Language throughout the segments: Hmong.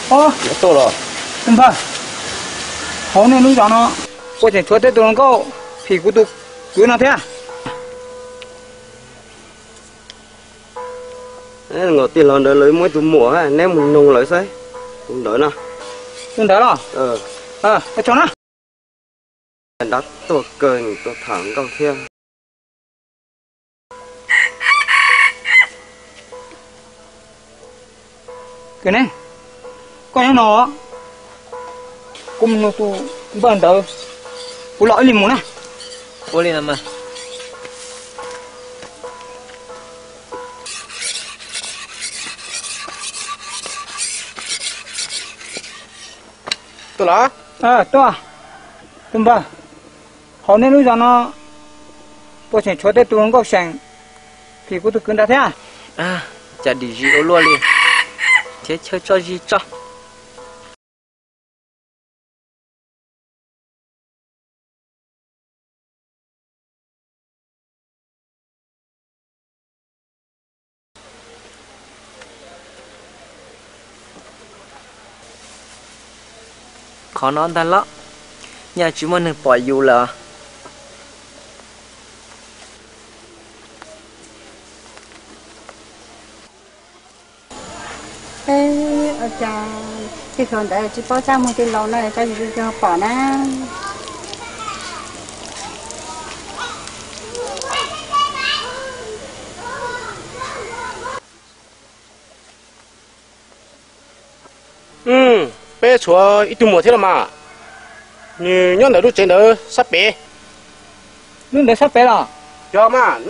Tus npawg, hauv nej lub zos no puas tseem tshuav tej tus hluas nkauj phim kuv tus kwv no thiab? Tij laug ntawd lawv muaj ib tug muam, neb mus noog lawv saib. Tus ntawd no. Tus ntawd los? Tso na. Nrab tuaj kawg, nws tuaj tham nkauj thiab. Kwv Neeb, koj nyob no, kuv mus nug tus npawg ntawd, kuv los ib leeg mus na. Ua li no mas. Tuaj los? Tuaj. Tus npawg, hauv nej lub zos no puas tseem tshuav tej tus hluas nkauj seem phim kuv tus kwv ntawd thiab? Cas dim zis ua luaj li, thiab chaw tso zis tso. Qhov no ntag los, nyaj tsis muaj neeg pom yus lawm. Ua cas tej hluas ntawd tsis paub txaj muag tej laus no, cas yus tsis pom na? Peb tshuav ib tug muam thiab los mas, nws nyob ntawm lub tsev ntawd sab pem. Lub ntawd sab pem los? Yog mas,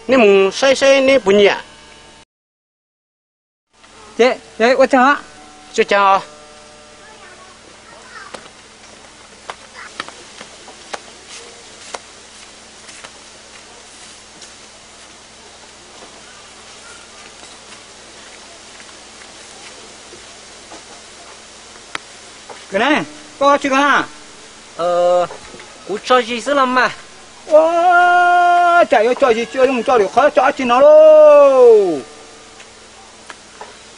nej mus saib saib neb puas nyiam. Ces ua tsaug. Tsis tsaug. Kwv Neeb, koj tsis ko na? Kuv tso zis xwb los mas. Ua cas yuav tso zis tsis zoo tso lwm qhov, tso dab tsi no lauj?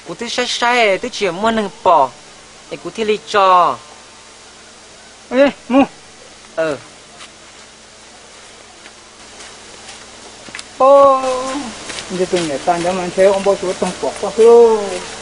Kuv twb saib saib twb tsis muaj neeg pom, es kuv thiaj li tso. Mus. Ntshe tus niam tais ntawd mas ntshe ua npau suav toog pom koj xwb lauj.